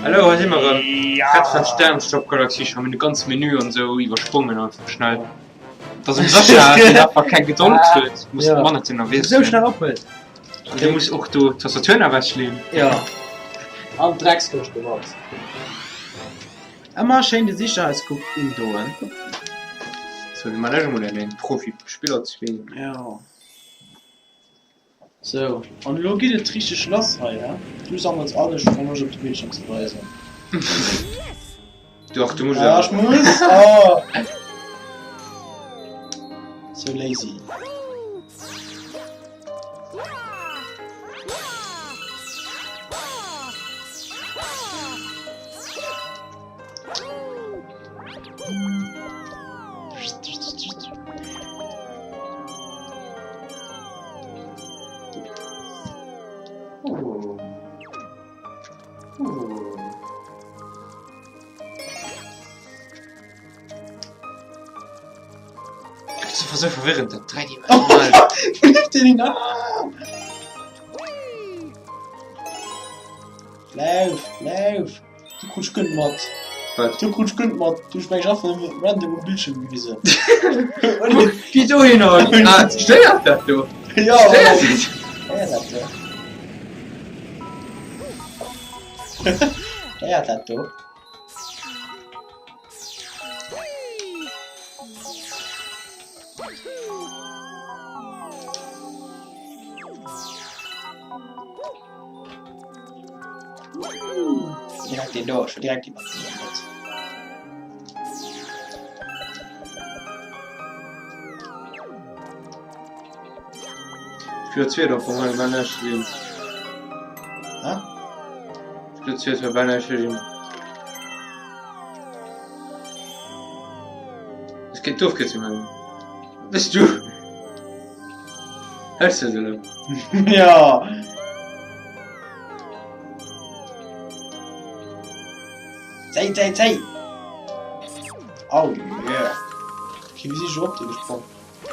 Hallo, hei si mer erëm. Grad van Sternstoppgalaxie scho, mir hunn de ganze Menü an esou iwwersprongen einfach schnell. Dass dem Sascha, deen einfach keng Gedold huet, muss de Mann net nervös Esou schnell ophuelt. An dee muss och do d'Tastatur nach ewechleeën. Ja. An d'Dreckskëscht domat. Ëmmer schéin de Sicherheitskuck undoen. Sou, du man ech emol en Profi-Spiller 2. Ja. Sou, an elo geet et richteg lass hei, he? Du sammels alles, ech fangen ech op de Bildschirm ze weisen. Dach, du muss Ah, ech muss! Oh! So lazy. Oh. Oh. Das war so verwirrend, dat dreidimensional. Lauf, lauf! Du krut ech guer net mat. Wat? Du krut ech guer net mat. Du hues meng einfach nëmme random um Bildschirm gewisen. Wéi dohinner? Ah, stéiert dat do? Ja, Stéiert dat? Stéiert dat do? Stéiert dat do? Direkt den do, schon direkt die Maschine. Für zweet op vum Ben Ashley ginn. Hä? Für zweet fir Ben Ashley ginn. Es geht d'Ofkürzung an. Bist du? Hëls du se elo? Ja. Zéi, zéi, zéi! Oh yeah! Okay, wéi si ech op dee gesprong?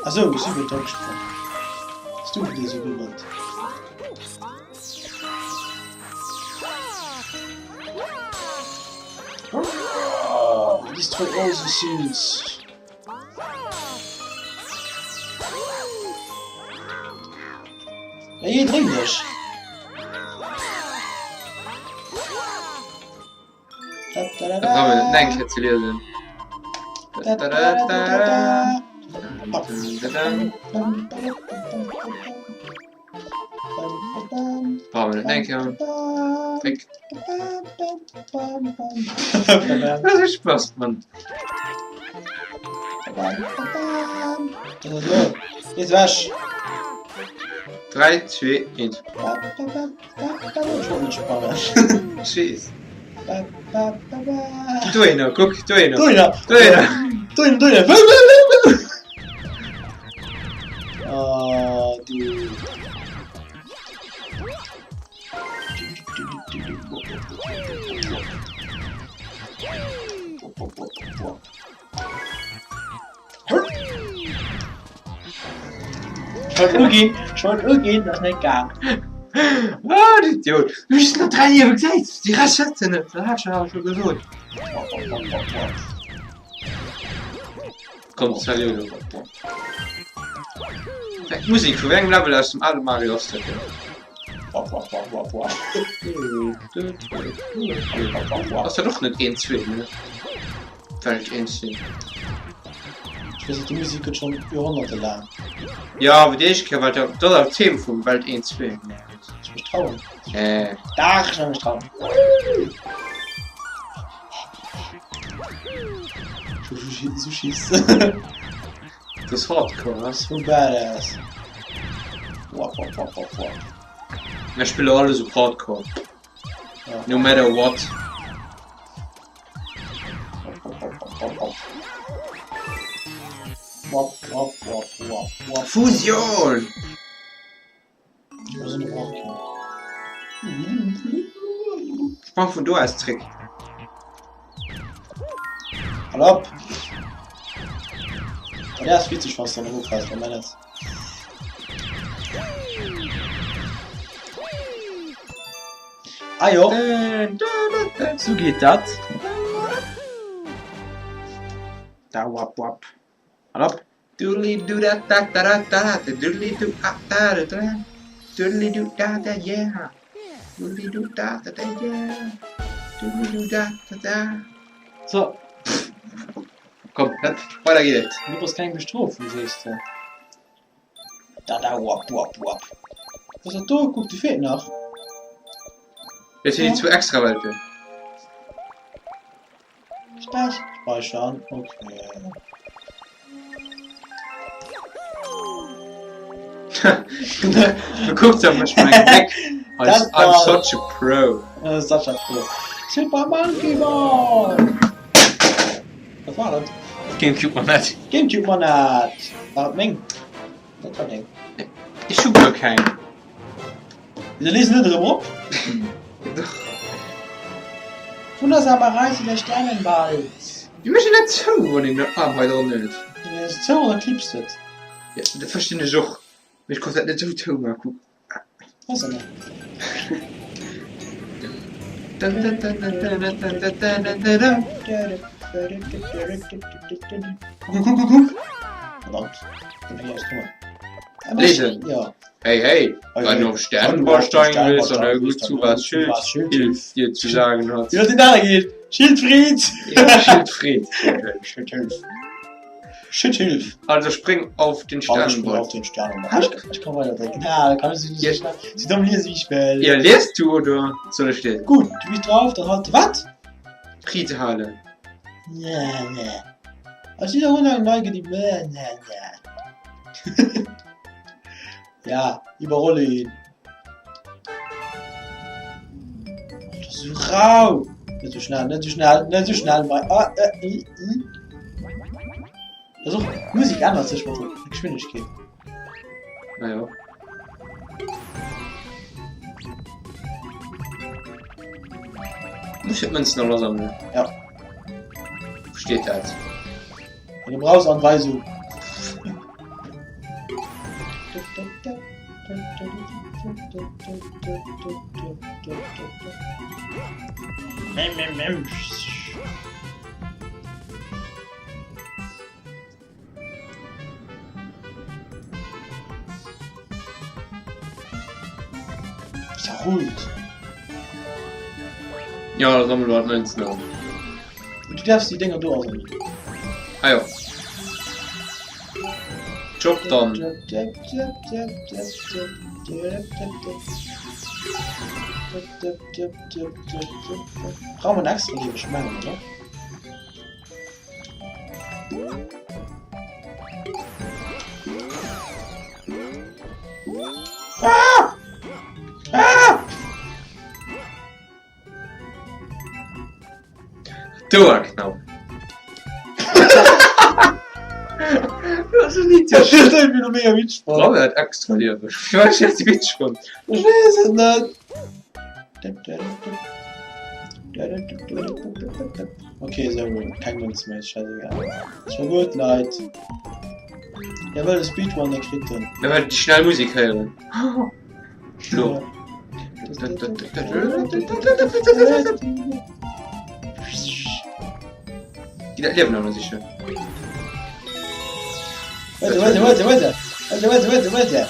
Ah sou, ech si iwwer dra gesprong. Ass du dee sou gewënnt? Destroy all the scenes. Ey, dréi dech! Da brauch een net eng Kéier ze liesen. Brauch een net eng Kéier. Dréck. Dat ass Spaß, Mann. Geet ewech! 3, 2, 1. Schieß. Dohinner, kuck, dohinner. Dohinner! Dohinner. Dohinner, dohinner! Oh, du. Ech wollt uginn, ech wollt uginn, ass net gaang. Ah, du Idiot. Du hues nach 3 Liewe gesäit. Déi Rest huet se net. Dat hat ech awer scho gesot. Komm, sérieux elo. D'Musek vu wéi engem Level aus dem ale Mario ass dat denn? Ass dat och net een, zwee, ne? Welt eens sinn. Ech weess net, déi Musek gëtt schonn Joerhonnerte laang. Jo, awer déi éischt Kéier war dat, dat ass d'Theme vum Welt 1, 2. Ech mech trauen. Äh. Dach, ech mech trauen. Sou Schiss. Dat ass Hardcore, he? So badass. Wap, wap, wap, wap, wap. Mir spille alles op Hardcore. Ja. No matter what. Wap, wap, wap, wap, wap. Fusion! Sprang vun do aus zréck. Hal op! Oh, der ass witzeg, wann s du dann eroffäls beim Ennett. Ah jo, sou geet dat. Da wap wap. An op. Doodly doo da da da da da da doodly doo ah da da da doodly doo da da yeah doodly doo da da da yeah doodly doo da da da. So. Komm, hup, weider geet et. Du brauchs keng Bestrofung, sees de. Da da wap wap wap. Was ass dat do? Kuck, déi feelt nach. Dat sinn déi zwou Extrawelten. Speich speichern, okay. Du kucks op mech mat engem Bléck. Dat I'm war such a pro. Such a pro. Super Monkey Ball! Wat war dat? Gamecube Manett. Gamecube Manett! War dat meng? Dat war deng. Ech hu guer keng. Wieso lies net erëm op? Dach. Wundersame Reise der Sternenwald. Wéi mécht een dat zou, wann een den Aarm hei dran huet? Deen ass zou an da klipps de et. Ja, dat verstinn ech och, mee ech konnt dat net esou zou maachen, kuck. Ass en net. Kuck, kuck, kuck, kuck! Verdammt, do bin ich erst drüber. Lesen. Ja. Hey, hey, wenn du auf Sternenball steigen willst, dann hör gut zu, was Schild Hilf dir zu sagen hat. Wie huet deen anere geheescht? Schildfried! Ja, Schildfried. Schildhilf. Schildhilf. Also spring auf den Also spring Sternenball. auf den Sternenball. Ich, ich kann weiter denken. Ah, da kann ich nicht so schnell. So dumm lesen, wie ich will. Ja, liest du oder soll ich lesen? Gut, du bist drauf, dann halt. Was? Friedhale. Nee, nee. Aus dieser Runde neige die. Nee, nee, nee. Ja, iwwerrolle ihn. Oh, das ist so rau. Net so schnell, net so schnell, net so schnell. Mei, ah, äh, i, i. Das och, d'Musik ännert sech mat der Geschwindegkeet. Naja. Muss ich d'Mënzen all asammelen? Ja. Wo steet dat? Eine Gebrauchsanweisung. Zerrullt. Ja, da sammel du Münzen an. Du darfst die Dinger do asammeln. Ah ja. Job dann. Brauchen wir ein extra Leben? Ich meine, oder? Ah! Ah! Do war knapp. Brauch dat extra Liewen. Ech weess net witzeg fonnt. Ech weess et net. Okay, sou, keng Mënz méi, scheißegal. Ass scho gutt, Leit. Wer wëll e Speedrun, dee kritt en. Wer wëll déi schnell Musek héieren? Lo. Gi dat Liewen an sichen. Warte, warte, warte, warte. Warte, warte, warte, warte.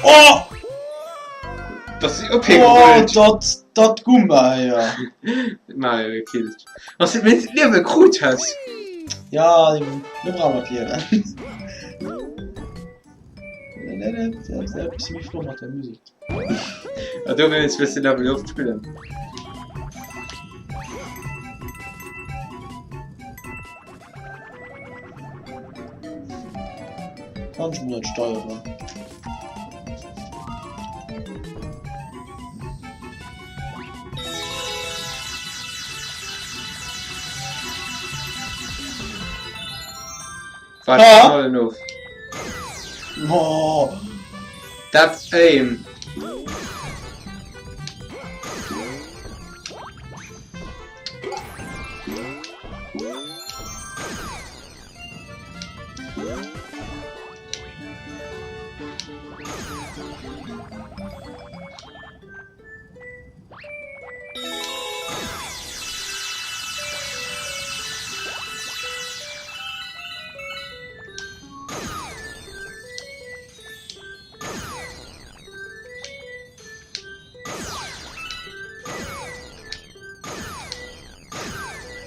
Oh! Das ist OP Oh, dat, dat Gumba, ja. Mario gekillt. Was du mit Liewe krut has. Ja, nu brauch mer d'Liewen. Bësse méi flott mat der Musek. Ja, do wéinst wëss de Level oft spillen. Kann ech mol net steieren. Wat Ah. knallen of. Oh. Dat aim.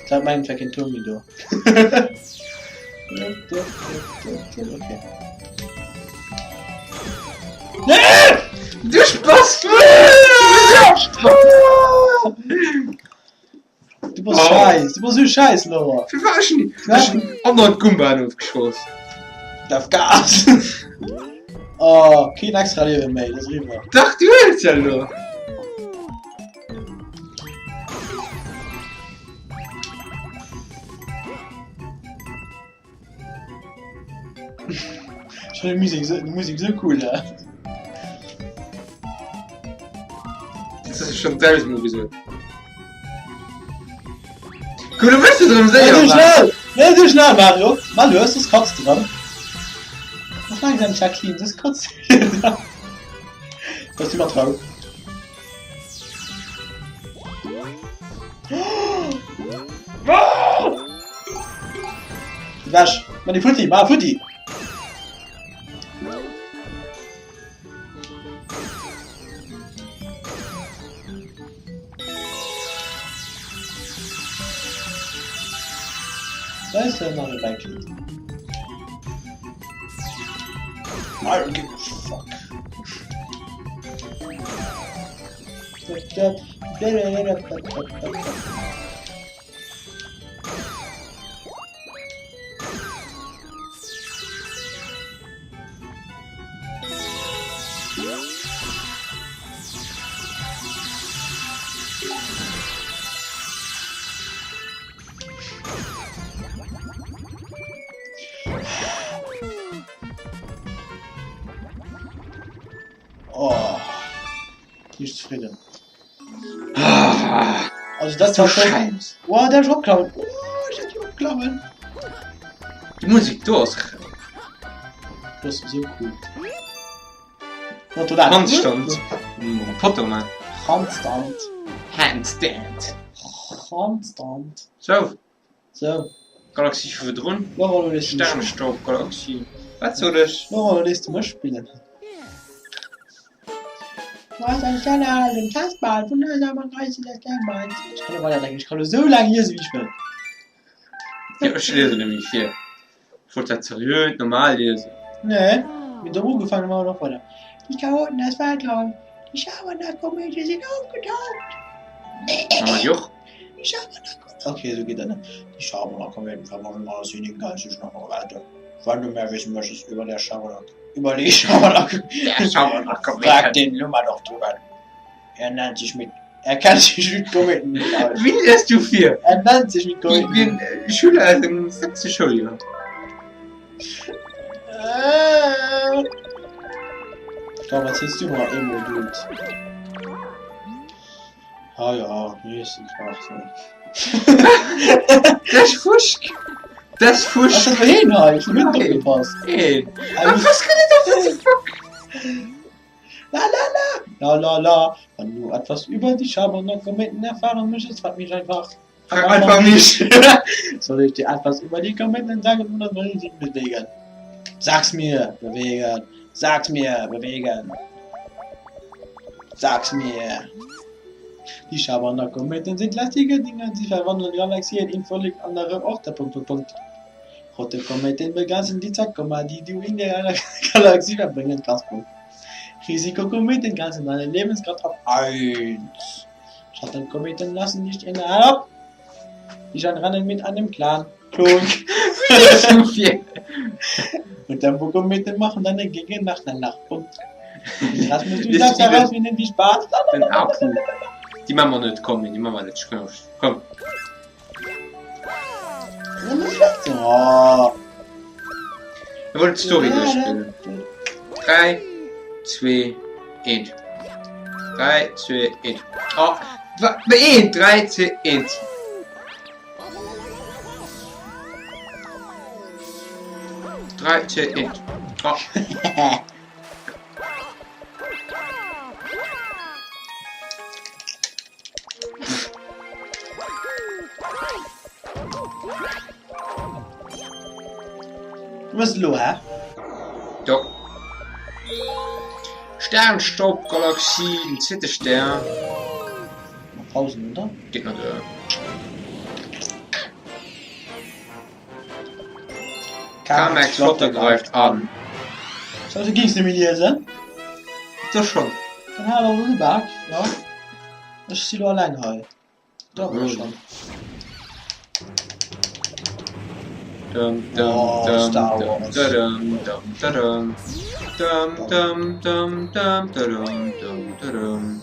Dat mengt war keen Tour méi do. Okay. Nee! Du Spaß! Du bass oh. scheiß, du bass so scheiß, Laura. Fir wat ech ni? Ech hunn andauernd Gumbaen ofgeschoss. Darf Gas. Oh, keen extra Liewe méi, dat ass eriwwer. Dach, du huels ja elo. Ech fannen d'Musek sou, d'Musek sou cool, ja. Dat hues du schon dausendmol gesot. Guck, du bist erëm séier. Net schnell! Net esou schnell, Mario! Mal lues, soss kotzt de rëm. Mach langsam, Jacqueline, soss kotzt de wieder. Lass di mat Rou. Ewech! Manni futti! Ma futti! Da ist ja nach e Bäikleed. I don't give a fuck. Oh, nicht zufrieden. Ah, Also das war schon. Oh, der ist opklammen. Oh, ich hätte opklammen. Die Musik do ass Das ist so cool. Handstand. Foto man. Handstand. Handstand. Handstand. So. So. Galaxie vu virdrun. Laurent, lo léiss du mech. Sternestaubgalaxie. Wat sot ech? Laurent, lo léiss du mech spillen. Du hast ein Keller, den Kasper, wundersamer Reise des Kermans. Ech kann elo weider denken, ech kann elo sou laang liesen, wéi ech wëll. Jo, ech liesen nämlech vir. Ech wollt dat seriö normal liesen. Nee, mir hunn ugefaangen, maache mer och weider. Die Chaoten aus Weltraum, die Schabernack-Kometen sind aufgetaucht. Maache mer déi och? Die Schabernack Okay, esou geet dat net. Die Schabernack-Kometen verwandeln alles in den geistlichen andere Welten. Wenn du mehr wissen möchtest über der Schabernack, über die Schabernack, Der Schabernack-Kometen. frag den Lummer doch drüber. Er nennt sich mit Er kennt sich mit Kometen nicht aus. Wéi liest du vir? Er nennt sich mit Wéi Kometen. wéi en Schüler aus dem sechste Schouljoer. Komm, erzählst du mal Emo Dude. Ah ja, nächsten Tag. Das Fuschk! Das Fuschk! Was ist denn hei? Ich hab net opgepasst. Een. Was kann ich da für fuck? La la la! La la la! Wenn du etwas über die Schabernack-Kometen erfahren möchtest, frag mich einfach. Frag einfach mich! Soll ich dir etwas über die Kometen sagen oder soll ich sie bewegen? Sag's mir! Bewegen! Sag's mir! Bewegen! Sag's mir! Die Schabernack-Kometen sind lästige Dinger, sie verwandeln Galaxien in völlig andere Orte. Punkt, Punkt, Punkt. Rote Kometen begrenzen die Zeit, die du in der Galaxie verbringen kannst. Punkt. Risikokometen grenzen deine Lebenskraft auf 1. Schattenkometen lassen dich in der Dich ein Rennen mit einem Clan. Klon. Und Tempokometen machen deine Gegend nach der Nacht. Punkt. Das musst du selbst herausfinden. Viel Spaß. Den Apu. Déi maache mer net, komm, déi maache mer net. Komm. Oh. Mir wollen d'Story duerchspillen. 3, 2, 1. 3, 2, 1. Oh, 1, 3, 2, 1. 3, 2, 1. Oh. Du bist lo, hä? Jo. Sternstaubgalaxie, den zweete Stern. Pausen, oder? Geht net. Kamek Flotte greift an. Sou, du gings net méi liesen? Doch schon. Dann hal och elo de Bak, jo. Ech si lo alleng hei. Doch, elo schon. Dum, dum, Oh, dum, Star dum, Wars. dum, dum, dum, dum, dum, dum, dum, dum, dum, dum.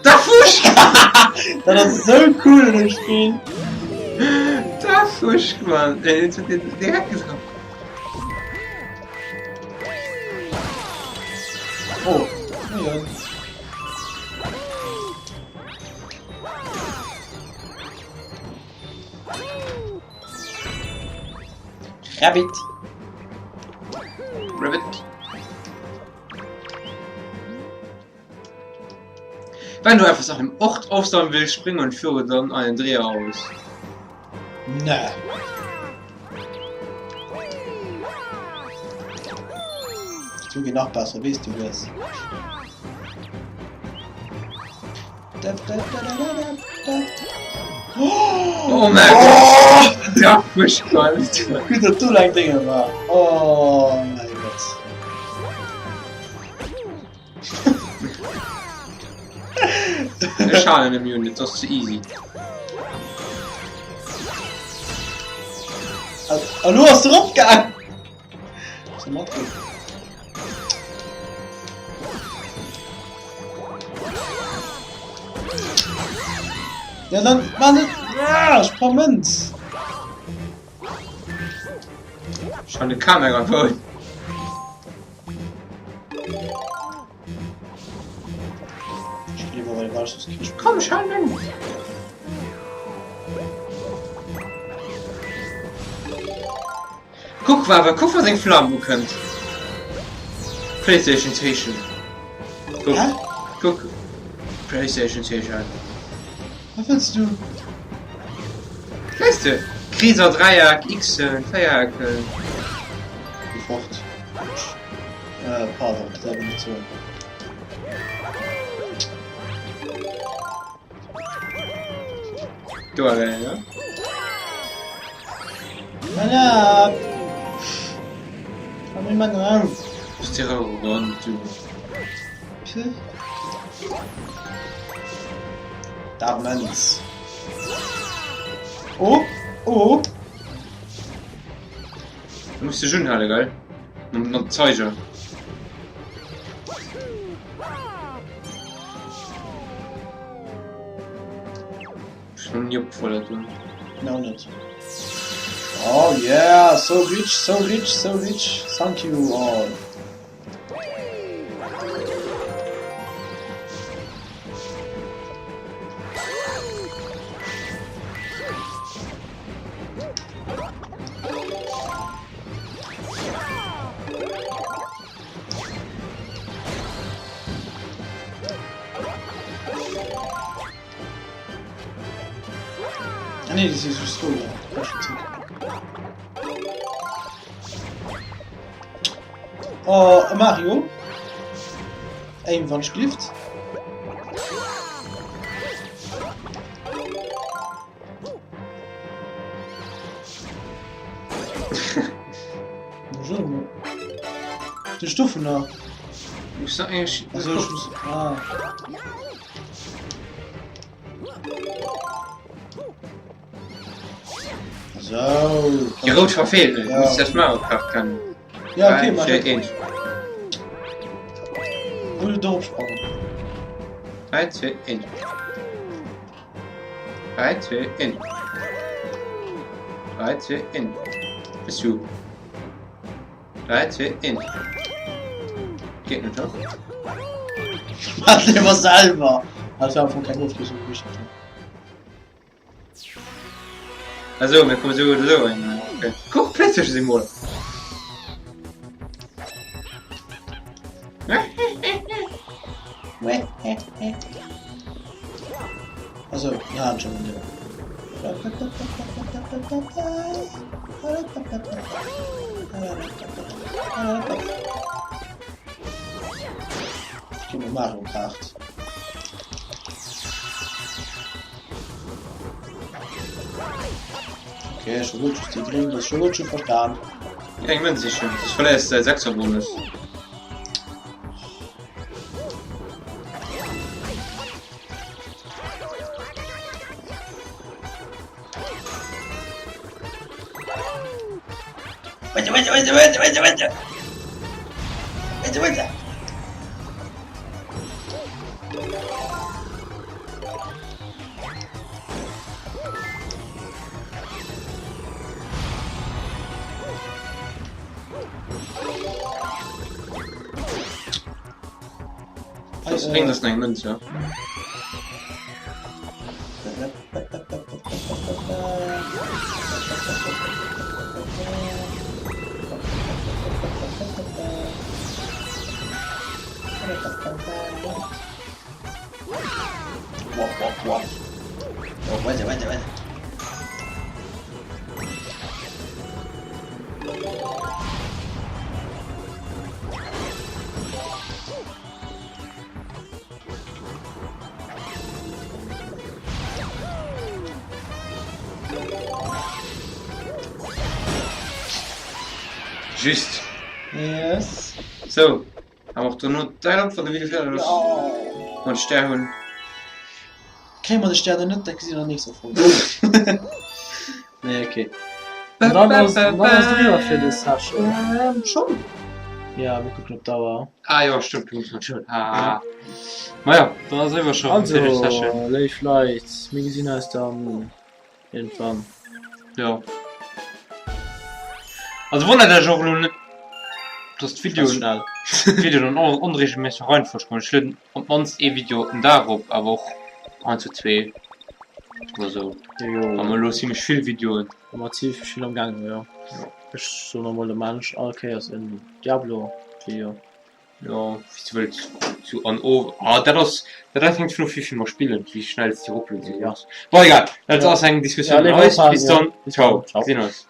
Da Fusch! Dat ass sou cool un dem Spill! Da Fusch, Mann! Ey, jetzt wird dir direkt getroffen. Oh, moien. Rabbit. Rabbit. Wenn du etwas an einem Ort aufsammeln willst, spring und führe dann einen Dreher aus. Nee. Du geht nach besser, wees du es. Da, da, da, da, da, da. Oh mein oh! Gott! Ja, furchtbar. Gutt, datt do eng Dénge war. Oh mäi Gott. Ech halen em Unit, das zu easy. Hallo ass der opgaang! Ja dann man net ah, ech brauch Mënz. Schon de Kamera wohl. Komm schon hin. Kuck awer, kuck wa seng Flam ukënnt. Playstation Zeechen. Kuck, Hä? kuck. Playstation Zeechen. Wat wëlls du? Weess de? Kreeser, Dräieck, Xen, Véierecken. Geh fort. Äh, pardon, dat darf ich net soen. Do war geil, ne? Voilà! Komm immer drauf. Bist du arrogant, du. Pff. Darmens. Oh, oh. Du musst dich unhalen, gell? Mit dem Zeiger. Schon nie opgefallen, du. No, net. Oh yeah, so rich, so rich, so rich. Thank you all. Ah nee, das ist just do, ja. Oh, Mario. Aim wann Stift. De Stufen nach. Muss da eigentlich. Also ich muss. Ah. So. Die rot verfehlt nicht. Ja. Muss das Mario Kart kennen. Ja, okay, Drei, mach vier, ich. eins. Würde drauf sprangen. 3, 2, 1. 3, 2, 1. 3, 2, 1. Bist du? 3, 2, 1. Geht nicht, doch? Mach lieber selber. Also am Anfang kein Ofschluss Also, mir kommen so oder so hin. Okay. Guck, PlayStation-Symbol. Also, ja, schon wieder. Ich geh mit Mario Kart. Okay, ech wollt just déi gréng, dat ech wollt schon verstan. Eng Mënz sichen, soss verléiers de däi Sechserbonus. Warte, warte, warte, warte, warte, warte. Warte, warte. Das bringt das eng Münz, ja. Wop, wop, wop. Oh, warte, warte, warte. Just. Yes. So, Awer och dono däin Opfer de Video fäerdeg ass an de Stär hunn. Kréie mer de Stär dann net, dat gesi mer an der nächster Folg. Nee okay. An dann ass dann ass et eriwwer fir des Session. Ähm, schon? Ja, mir kucken op d'Auer. Ah jo, stimmt, du muss nach schauen. Ah. Maja, dann ass eriwwer scho fir des Session. Also, léif Leit, mir gesinn eis dann iergendwann. Jo. Also wonnert Iech och elo net, dass d'Videoen d'Videoen an onregelméisseger Reihenfolg kommen. Ech lueden op d'mannst ee Video den Dag op, awer och heiansdo zwee oder sou. Jo. Wa mer elo zimmlech vill Videoen. Wa mer zimmlech vill am gaangen hunn, jo. Ech soen emol dem Mensch all Kéiers en Diablo-Video. Jo, wéi s du wëlls. Zu an of. Ah, dat ass, dat hänkt vun of, wéi vill mer spillen, wéi schnell s de eropluede kanns. Bon, egal, dat ass eng Diskussioun un eis. Bis dann, ciao, gesinn eis.